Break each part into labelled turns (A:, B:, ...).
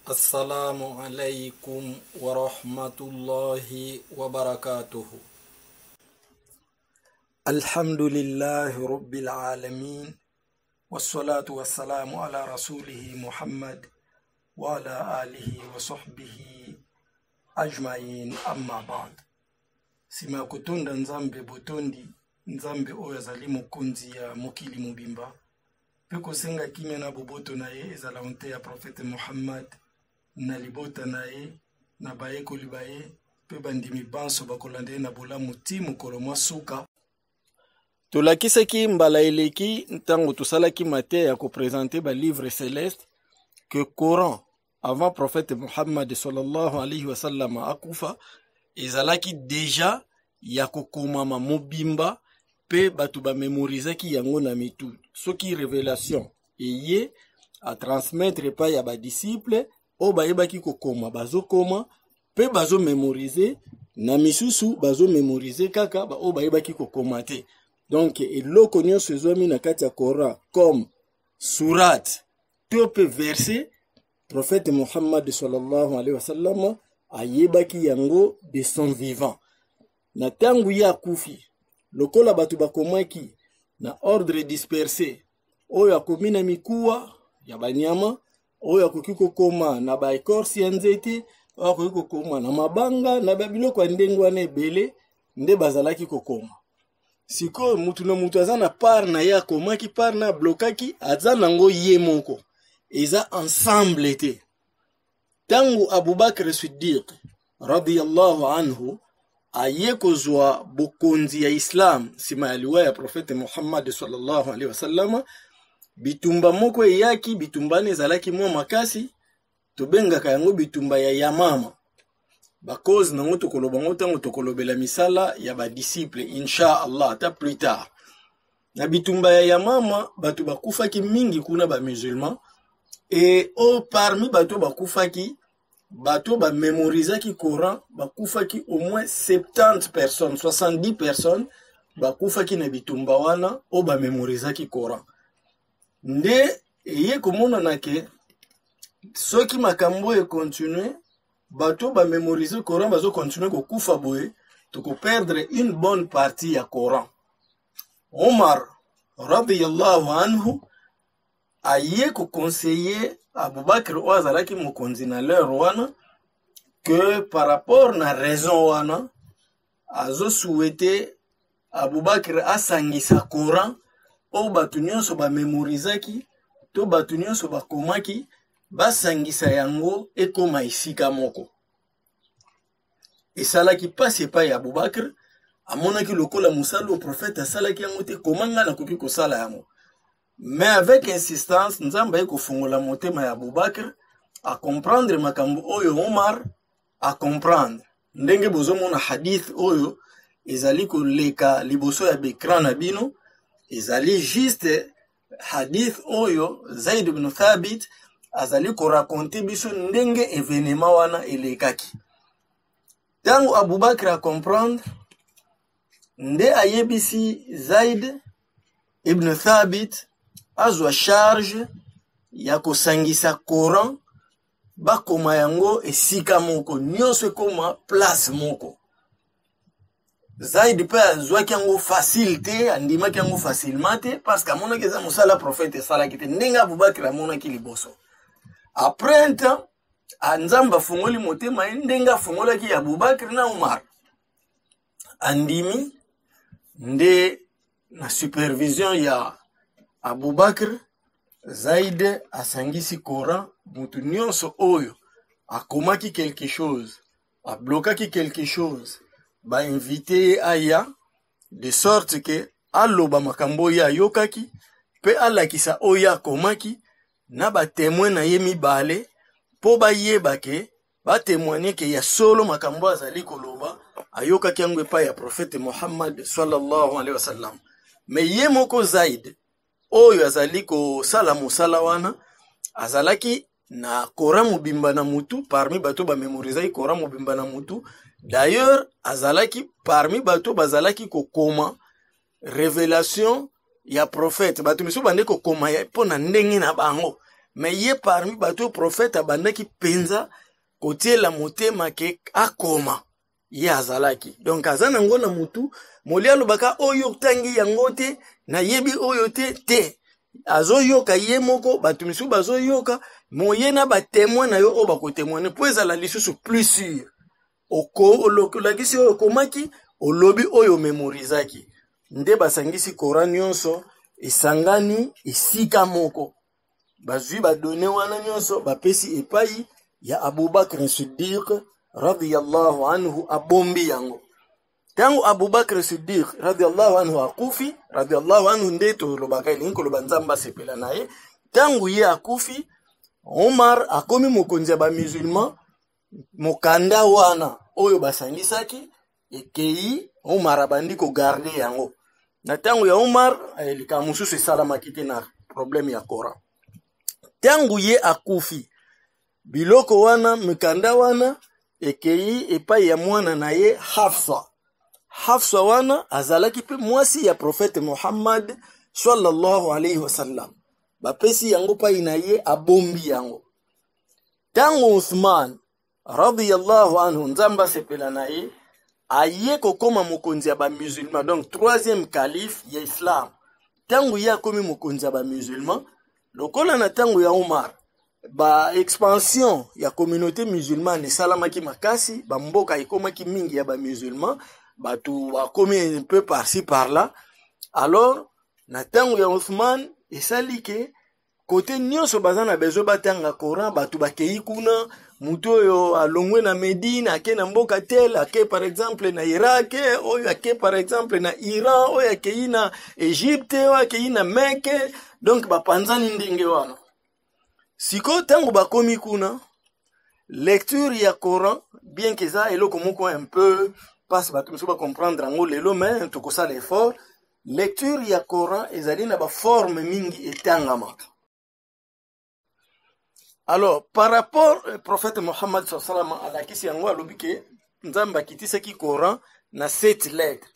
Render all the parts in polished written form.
A: Assalamu alaikum wa rahmatullahi wa barakatuhu. Alhamdulillahi rabbil alamin wassalatu wassalamu ala rasulihi Muhammad wa ala alihi wa sahbihi ajmain amma ba'd. Nsima ya kotonda Nzambe botondi, Nzambe oyo azali mokonzi ya mokili mobimba, mpe kosenga kimia na boboto na ye ezala onte ya profete Muhammad na libota na ye na bayekoli ba ye mpe bandimi banso bakolanda ye na bolamu ti mokolo mwa suka. Tolakisaki mbala eleki ntango tosalaki mateya ya kopresente balivre celeste que Coran avant prophète Muhammad sallallahu alayhi wa sallam akufa ezalaki deja ya kokomama mobimba mpe bato bamemorizaki yango na mitu. Soki revelation eye atransmettre epai ya badisiple oyo bayebaki kokoma bazokoma mpe bazomemorize, na misusu bazomemorize kaka baoyo bayebaki kokoma te. Donc eloko nyonso ezwami na kati ya Coran comme sourate to mpe verset, prophète Muhammad sallallahu alaihi wasallam ayebaki yango de son vivant. Na ntango ye akufi, lokola bato bakomaki na ordre disperse, oyo akomi na mikuwa ya banyama, oyo akoki kokoma na ba ecorce ya nzete, oyo akoki kokoma na mabanga, na babiloko ya ndenge wana ebele nde bazalaki kokoma. Sikoyo mutu na mutu aza na part na ye, akomaki part na ablokaki, aza nango ye moko, eza ensemble te. Ntango Abubakr Siddiq radiyallahu anhu aye kozwa bokonzi ya Islam nsima ya liwa ya profete Muhammad sallallahu alaihi wasallam, bitumba moko eyaki. Bitumba wana ezalaki mwa makasi, tobengaka yango bitumba ya Yamama. Bakoze nango tokoloba yango ntango tokolobela misala ya badisiple insha Allah ata plus tard. Na bitumba ya Yamama bato bakufaki mingi kuna, bamusulman, e o parmi bato bakufaki, bato bamemorizaki Coran bakufaki au moins 70 personnes, 70 personnes bakufaki na bitumba wana oyo bamemorizaki Coran. Nde eye komonana ke soki makambo oyo ekontinue, bato bamemorize Coran bazokontinue kokufa boye, tokoperdre une bonne partie ya Coran. Omar radiyallahu anhu aye kokonseye Abubakar oyo azalaki mokonzi na l'heure wana que par rapport na raison wana azosouhaite Abubakar asangisa Coran oyo bato nyonso bamemorizaki to bato nyonso bakomaki, basangisa yango ekoma esika moko. Esalaki mpasi epai ya Abubakar, amonaki lokola mosala oyo profete asalaki yango te, koma ngai nakoki kosala yango. Mais avec insistance, Nzambe aye kofungola motema ya Abubakar acomprendre makambo oyo Omar acomprendre. Ndenge bozomona hadith oyo ezali koleka liboso ya baecran na bino, ezali juste hadith oyo Zaid ibn Thabit azali korakonte biso ndenge evenema wana elekaki. Ntango Abubakar acomprendre, nde ayebisi Zaid ibn Thabit azwa charge ya kosangisa Coran, bakoma yango esika moko, nyonso ekoma place moko. Zaid mpe azwaki yango facile te, andimaki yango facilement te, parce que amonaki eza mosala prophète esalaki te ndenge Abubakar amonaki liboso. Après un temps, Nzambe afongoli motema ye ndenge afongolaki ya Abubakar na Umar, andimi nde na supervision ya Abubakar, Zaid asangisi Coran. Mutu nyonso oyo akomaki quelque chose, ablokaki quelque chose, bainvite ye aya, de sorte que aloba makambo oyo ayokaki mpe alakisa oyo akomaki na batemoin na ye mibale, mpo bayeba ke batemoigne ke ya solo makambo azali koloba ayokaki yango epai ya profete Muhammad sallallahu alaihi wasallam. Me ye moko Zaid oyo azali kosala mosala wana azalaki na Coran mobimba na mutu, parmi bato bamemorizaki Coran mobimba na mutu. D'ailleurs azalaki parmi bato bazalaki kokoma revelation ya prophète. Bato misusu bande kokoma mpo na ndenge na bango, Mais ye parmi bato oyo prophète abandaki mpenza kotiela motema ke akoma, ye azalaki. Donc aza nango na mutu moli alobaka oyo otangi yango te, nayebi oyo te te. Azoyoka ye moko, bato misusu bazoyoka moye na batemoin na yo oyo bakotemoine mpo ezala lisusu plus sûr. Olakisi oyo okomaki, olobi oyo omemorizaki. Nde basangisi Coran nyonso, esangani esika moko. Bazwi badone wana nyonso, bapesi epai ya Abubakr Siddiq radiyallahu anhu, abombi yango. Ntango Abubakr Siddiq radiyallahu anhu akufi, radiyallahu anhu nde tolobaka, elingi koloba Nzambe asepela na ye. Ntango ye akufi, Omar akomi mokonzi ya bamusulman. Mokanda wana oyo basangisaki ekei, Omar abandi kogarde yango. Na ntango ya Omar, likambo mosusu esalamaki te na problème ya Coran. Ntango ye akufi, biloko wana, mikanda wana ekei epai ya mwana na ye Hafsa. Hafsa wana azalaki mpe mwasi ya prophète Muhammad sallallahu alayhi wasallam. Bapesi yango pai na ye, abombi yango. Ntango Uthman radiyallahu anhu, Nzambe asepela na ye, aye kokoma mokonzi ya bamusulman, donc troisième calife ya islam. Ntango ye akomi mokonzi ya bamusulman, lokola na ntango ya Umar ba expansion ya communauté musulmane esalamaki makasi, bamboka ekomaki mingi ya bamusulman, bato bakomi un peu par-ci par-là. Alors na ntango ya Uthman esali ke kote nyonso baza na besoin batanga Coran, bato bakei kuna. Motu oyo alongwe na Medine ake na mboka tel, ake par exemple na Irak, oyo ake par exemple na Iran, oyo akei na Egypte, oyo akei na Mecque. Donc bapanzani ndenge wana. Sikoyo ntango bakomi kuna, lecture ya Coran, bien que eza eloko moko un peu mpasi bato mosusu bacomprendre yango lelo, mais tokosala effort. Lecture ya Coran ezali na baforme mingi etangamaka. Alors par rapport prophète Mohammed sallam alakisi yango, alobi ke Nzambe akitisaki Coran na sept lettres.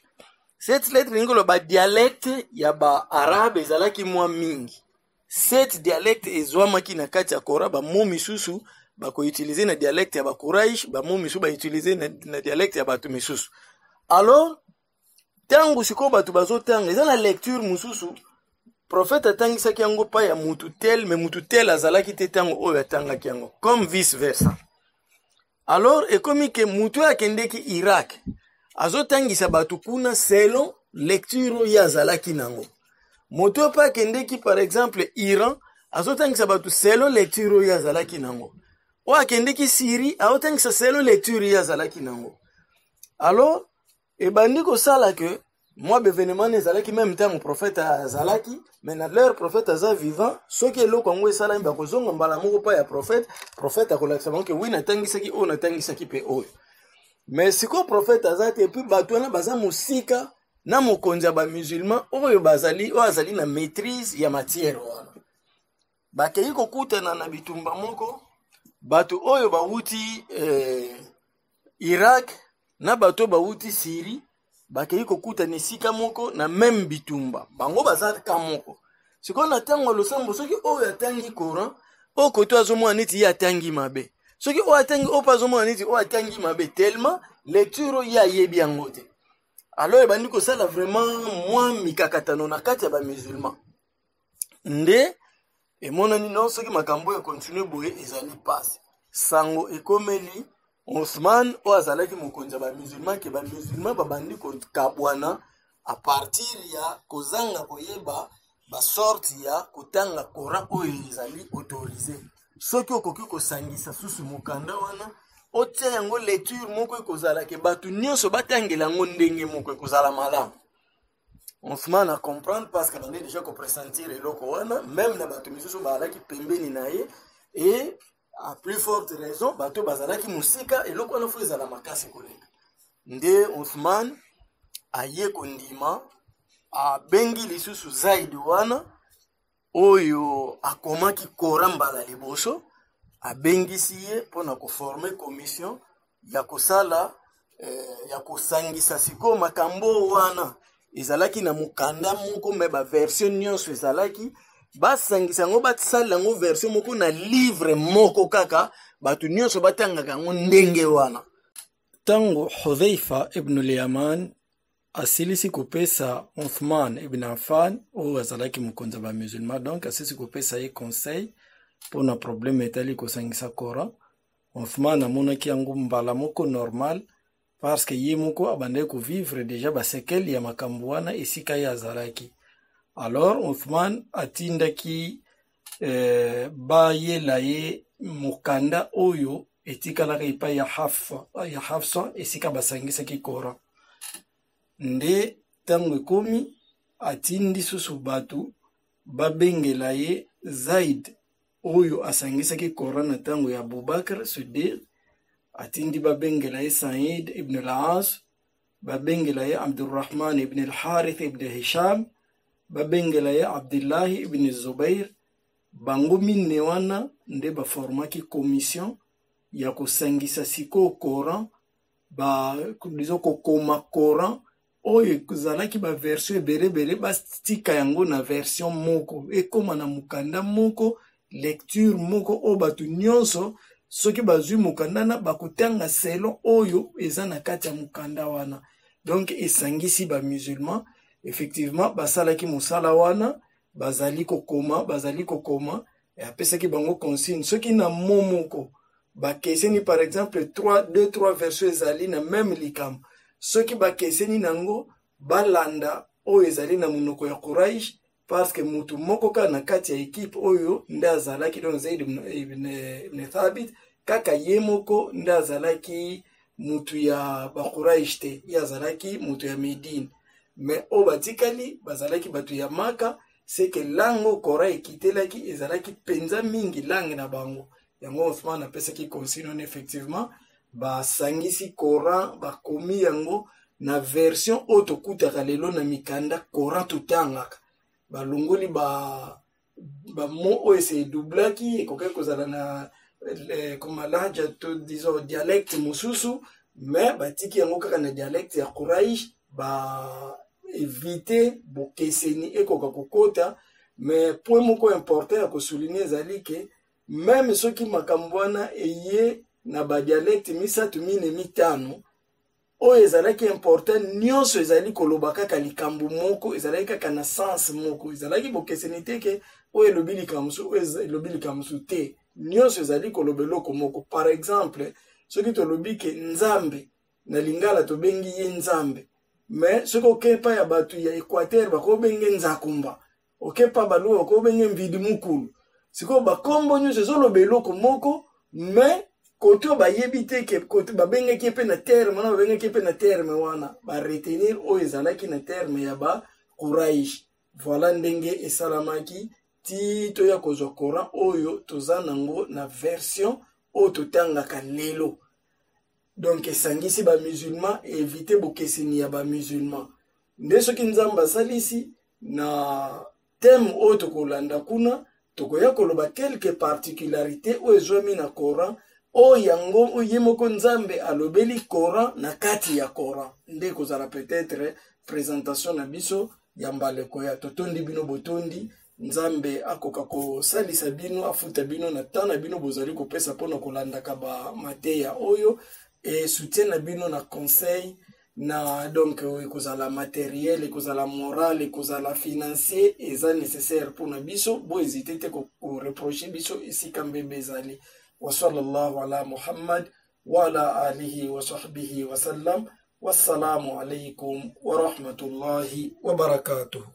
A: Sept lettres elingi koloba dialecte ya baarabe ezalaki mwa mingi. Sept dialecte ezwamaki na kati ya Coran. Bamo misusu bakoutilize na dialecte ya Bakuraish, bamo misusu bautilize na dialecte ya bato misusu. Alors ntango sikoyo bato bazotanga, eza na lecture mosusu prophète atangisaki yango pa ya mutu tel, mais mutu tel azalaki te ntango oyo atangaki yango, comme vice versa. Alors ekomi ke mutu oyo akendeki Irak azotangisa bato kuna selon lecture oyo azalaki nango. Moto oyo mpe akendeki par exemple Iran azotangisa bato selon lecture oyo azalaki nango. Oyo akendeki Syrie azotangisa selon lecture oyo azalaki nango. Alors ebandi kosala ke mwa baevenement ezalaki meme ntango prophète azalaki, mais na l'heure prophète aza vivant, soki eloko yango esalami, bakozonga mbala moko pa ya prophète. Prophète akolakisa bango ke wi, natangisaki oyo, natangisaki mpe oyo. Mais sikoyo prophète aza te, et puis bato wana baza mosika na mokonzi ya bamusulman oyo bazali, oyo azali na maîtrise ya matière wana. Bakei kokutana na bitumba moko, bato oyo bawuti Irak na bato oyo bawuti Syrie bakei kokutana esika moko na meme bitumba, bango baza ka moko. Sikoyo na ntango ya losambo, soki oyo atangi Coran, oyo koto azomona neti ye atangi mabe, soki oyo atangi, oyo mpe azomona neti oyo atangi mabe, tellement lecture oyo ye ayebi yango te. Alors ebandi kosala vraiment mwa mikakatano na kati ya bamusulman. Nde emonani no soki makambo oyo ekontinue boye ezali mpasi. Sango ekomeli Othman oyo azalaki mokonzi ya bamusulman ke bamusulman babandi kokabwana a partir ya kozanga koyeba basorte ya kotanga Coran oyo ezali autorise. Soki okoki kosangisa susu mokanda wana, otia yango lecture moko ekozala ke bato nyonso batangela yango ndenge moko, ekozala malamu. Othman a comprendre parce que abandi déjà kopressentir eloko wana, même na bato misusu bazalaki pembeni na ye, et à plus forte raison bato bazalaki mosika, eloko wana fo ezala makasi koleka. Nde Othman aye kondima, abengi lisusu Zaid wana oyo akomaki Coran mbala liboso, abengisi ye mpona koforme commission ya kosala ya kosangisa sikoyo makambo wana ezalaki na mokanda moko, me baversion nyonso ezalaki.
B: Basangisa yango, basala yango version moko na livre moko kaka, bato nyonso batangaka yango ndenge wana.
A: Ntango Hudhaifa ibn al-Yaman asilisi kopesa Uthman ibn Affan, oyo azalaki mokonzi ya bamusulman, donc asilisi kopesa ye conseil mpo na problème etali kosangisa Coran, Uthman amonaki yango mbala moko normal, parce que ye moko abandaki kovivre deja basekele ya makambo wana esika ye azalaki. Alors Uthman atindaki bayela ye mokanda oyo etikalaka epai ya Hafsa, ya Hafsa esika basangisaki Coran. Nde ntango ekomi, atindi susu bato babengela ye Zaid oyo asangisaki Coran na ntango ya Abubakr Siddiq, atindi babengela ye Said ibn al-As, babengela ye Abdurrahman ibn al-Harith ibn Hisham, babengela ye Abdullahi ibn Zubair. Bango mine wana nde baformaki commission ya kosangisa sikoyo Coran, ba disons kokoma Coran oyo ezalaki ba version ebele ebele, batika yango na version moko, ekóma na mokanda moko, lecture moko oyo bato nyonso soki bazwi mokanda na bakotanga selon oyo eza na kati ya mokanda wana. Donc esangisi bamusulman. Effectivement, basalaki mosala wana, bazali kokoma, bazali kokoma. Apesaki bango consigne: soki na mo moko bakeseni, par exemple 3, 2, 3 version ezali na même likambo, soki bakeseni nango, balanda oyo ezali na monoko ya Quraish, parce que mutu moko kaka na kati ya ekipe oyo nde azalaki, donc Zaid ibn Thabit, kaka ye moko nde azalaki mutu ya Bakuraish te, ye azalaki mutu ya Medine, mais oyo batikali bazalaki bato ya Maka. Seke langue Coran ekitelaki ezalaki mpenza mingi langue na bango. Yango Othman apesaki consigne wana. Effectivement, basangisi Coran, bakomi yango na version oyo tokutaka lelo na mikanda Coran totangaka. Balongoli ba bamo oyo ese edoublaki, ekokaki kozala na koma lahja to disons dialecte mosusu, mais batiki yango kaka na dialecte ya Quraish, ba éviter bokeseni ekoka kokota. Mais point moko important ya kosouligner ezali ke même soki makambo wana eye na badialecte misato, mine, mitano, oyo ezalaki important nyonso ezali koloba kaka likambo moko, ezalaki kaka na sens moko, ezalaki bokeseni te ke oyo elobi likambo mosusu, oyo elobi likambo mosusu te, nyonso ezali koloba eloko moko. Par exemple, soki tolobi ke Nzambe, na lingala tobengi ye Nzambe, mais soki oke epai ya bato ya Équateur bakobenge Nzakumba, oke epa Baluba bakobenge Mvidi Mukulu. Sikoyo bakombo nyonso ezoloba eloko moko, mais kote oyo bayebi te ke kote babengaki ye mpe na terme wana, babengaki ye mpe na terme wana, baretenir oyo ezalaki na terme ya ba Quraish. Voilà ndenge esalamaki ti toya kozwa Coran oyo toza nango na version oyo totangaka lelo. Donc esangisi bamusulman, évite bokeseni ya bamusulman. Nde soki Nzambe asalisi, na thème oyo tokolanda kuna, tokoya koloba quelque particularité oyo ezwami na Coran, oyo yango ye moko Nzambe alobeli Coran na kati ya Coran. Nde ekozala peut-être présentation na biso ya mbala ekoya. Totondi bino botondi. Nzambe akoka kosalisa bino, afuta bino na temps na bino bozali kopesa mpona kolandaka bamateya oyo, e soutien na bino na conseil na, donc ekozala matériel, ekozala moral, ekozala financier, eza nécessaire mpona biso. Bohésite te koreproche biso esika mbebe ezali. Wa sallallahu ala Muhammad wa ala alihi wa sahbihi wasallam. Wassalamu alaikum wa rahmatullahi wa barakatuhu.